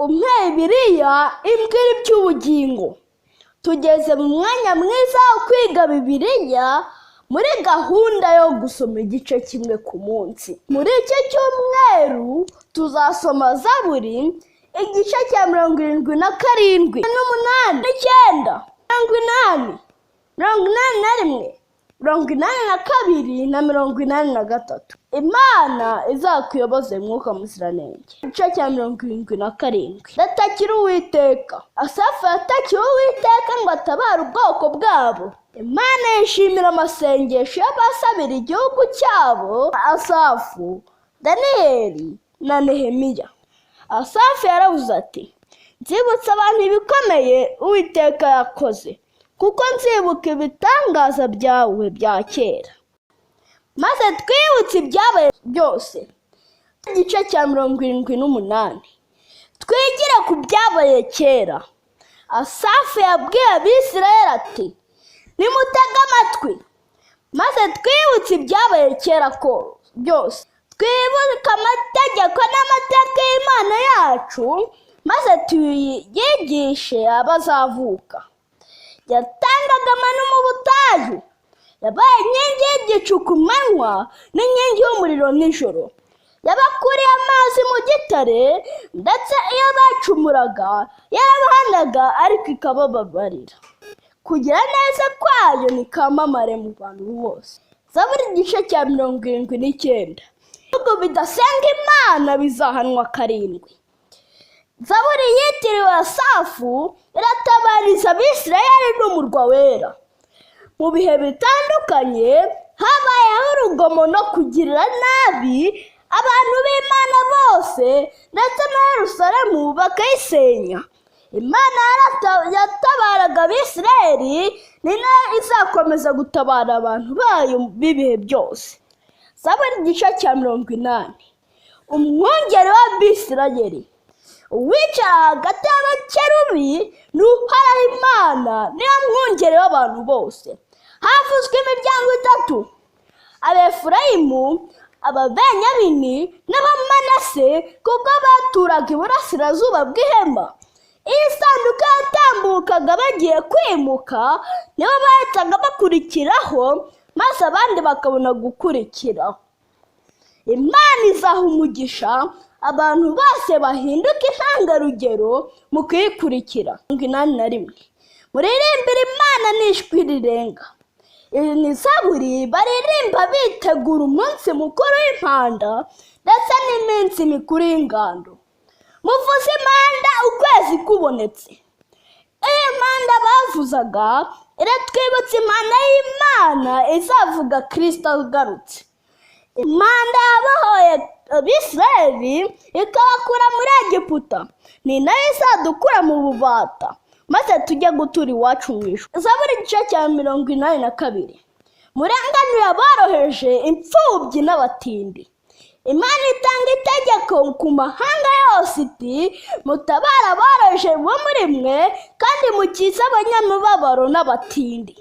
Umpe Bibiliya imbwira iby'ubugingo. Tugeze mu mwanya mwiza wo kwiga Bibiliya muri gahunda yo gusoma igice kimwe ku munsi. Muri iki cyumweru tuzasoma Zaburi igice cya 77, 8, 9, 80, 81, 82 na 83. Imana izakuyoboze Mwuka Muziranenge. Igice cya 77. Ndatakira Uwiteka. Asafu yatakiye Uwiteka ngo atabare ubwoko bwabo. Imana yishimira amasengesho y'abasabira igihugu cyabo. Asafu, Daniyeli na Nehemiya. Asafu yaravuze ati: "Nzibutsa abantu ibikomeye Uwiteka yakoze, kuko nzibuka ibitangaza byawe bya kera." Maze twibutse ibyabaye byose. Igice cya 78. Twigire ku byabaye kera. Asafu yabwiye Abisirayeli ati: "Nimutege amatwi, maze twibutse ibyabaye kera ko byose, twibuke amategeko n'amateka y'Imana yacu, maze tuyigishe abazavuka." Yatangaga amanu mu butayu, yabaye inkingi y'igicu ku manywa n'inkingi y'umuriro nijoro. Yabakuriye amazi mu gitare, ndetse iyo bacumuraga yarabahanaga, ariko ikabababarira. Kugira neza kwayo nikamamare mu bantu bose. Zaburi igice cya 79. Ibihugu bidasenga Imana bizahanwa karindwi. Zaburi yitiriwe Asafu iratabariza Abisirayeli n'umurwa wera. Mu bihe bitandukanye habayeho urugomo no kugirira nabi abantu b'Imana bose, ndetse na Yerusalemu bakayisenya. Imana yatabaraga Abisirayeli, ni nayo izakomeza gutabara abantu bayo b'ibihe byose. Zaburi igice cya 80. Umwungeri w'Abisirayeli, uwicara hagati y'abakerubi, ni Uhoraho Imana, niyo mwungeri w'abantu bose. Havuzwe imiryango itatu: Abefurayimu, Ababenyamini n'Abamanase, kuko baturaga iburasirazuba bw'ihema. Iyo isanduku yatambukaga bagiye kwimuka, nibo bahitaga bakurikiraho, maze abandi bakabona gukurikiraho. Imana izaha umugisha abantu bose bahinduka intangarugero mu kuyikurikira. 81. Muririmbire Imana n'ijwi rirenga. Iyi ni zaburi baririmba bitegura umunsi mukuru w'impanda ndetse n'iminsi mikuru y'ingando. Muvuze impanda ukwezi kubonetse. Iyi mpanda bavuzaga iratwibutsa impanda y'Imana izavuga Kirisito agarutse. Impanda yabohoye Abisirayeli ikabakura muri Egiputa ni nayo izadukura mu bubata, maze tujye gutura iwacu mu ijuru. Zaburi igice cya 82. Murenganure aboroheje, imfubyi n'abatindi. Imana itanga itegeko ku mahanga yose iti: "Mutabare aboroheje bo muri mwe, kandi mukize abanyamubabaro n'abatindi."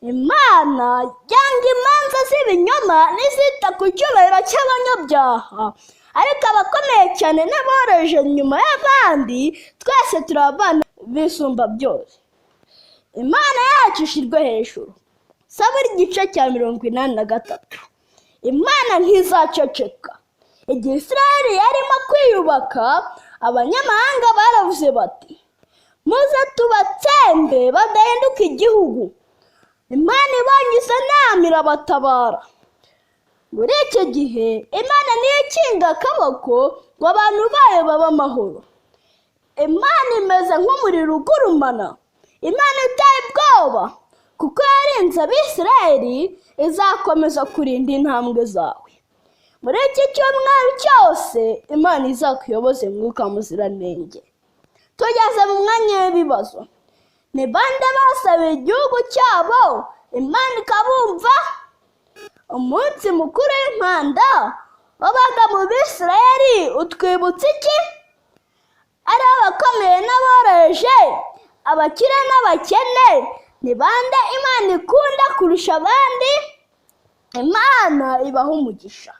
Imana yanga imanza z'ibinyoma n'izita ku cyubahiro cy'abanyabyaha, ariko abakomeye cyane n'aboroheje nyuma y'abandi, twese turi abana b'Isumba byose. Imana yacu ishyirwe hejuru. Zaburi igice cya 83. Imana ntizaceceka. Igihe Israheli yarimo kwiyubaka, abanyamahanga baravuze bati: "Muze tubatsembe badahinduka igihugu." Imana ibonye izo nama irabatabara. Muri iki gihe Imana niyo ikinga akaboko ngo abantu bayo babe amahoro. Imana imeze nk'umuriro ugurumana, Imana iteye ubwoba. Kuko yarinze Abisirayeli, izakomeza kurinda intambwe zawe. Muri iki cyumweru cyose Imana izakuyoboze Mwuka Muziranenge. Tugeze mu mwanya w'ibibazo. Ni bande basabiye igihugu cyabo Imana ikabumva? Umunsi mukuru w'impanda wabaga mu Bisirayeli utwibutsa iki? Ari abakomeye n'aboroheje, abakire n'abakene, ni bande Imana ikunda kurusha abandi? Imana ibaha umugisha.